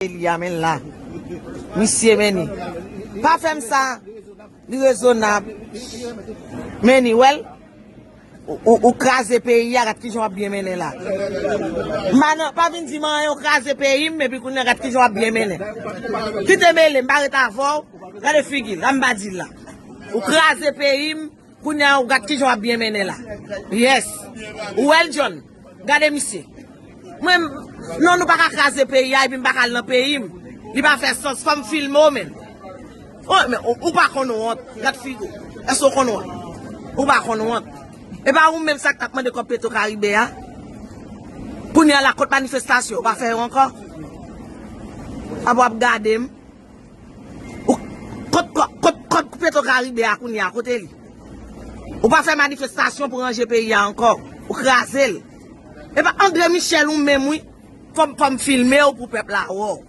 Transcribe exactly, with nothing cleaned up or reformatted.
Li a men la. Misye men ni. Pa fè m sa. Li rezonab. Men ni, wè l. Ou, ou, ou kraze peyi a, gad kijan w ap byen mennen la. M pa nan, pa vin di m anyen, ou kraze peyi m, epi kounye a gad kijan w ap byen mennen. Kite mele, m pa ret avè w. Gade figi l, la m pa di l la. Ou kraze peyi m, kounye a ou gad kijan w ap byen mennen la. Yes. Ou wè l, John. Gade misye. Mwen, non, nou pa ka kraze peyi a, epi m pa ka al nan peyi m. Li pa fè sans, fò m filme w menm. Oh, men ou, ou pa konn wont. Gad figi w. Èske w konn wont? Ou pa konn wont. E pa ou menm sa k t ap mande kòb Petro Karibe a? Kounye a la, kot manifestasyon? Ou pa fè yo ankò? Apre w ap gade m. Ou, kot, kot, kot, kot Petro Karibe a kounye a? Kote li? Ou pa fè manifestasyon pou ranje peyi a ankò. Ou kraze l. E pa André Michel ou menm, wi. Fò m, fò m filme w pou pèp la wè w.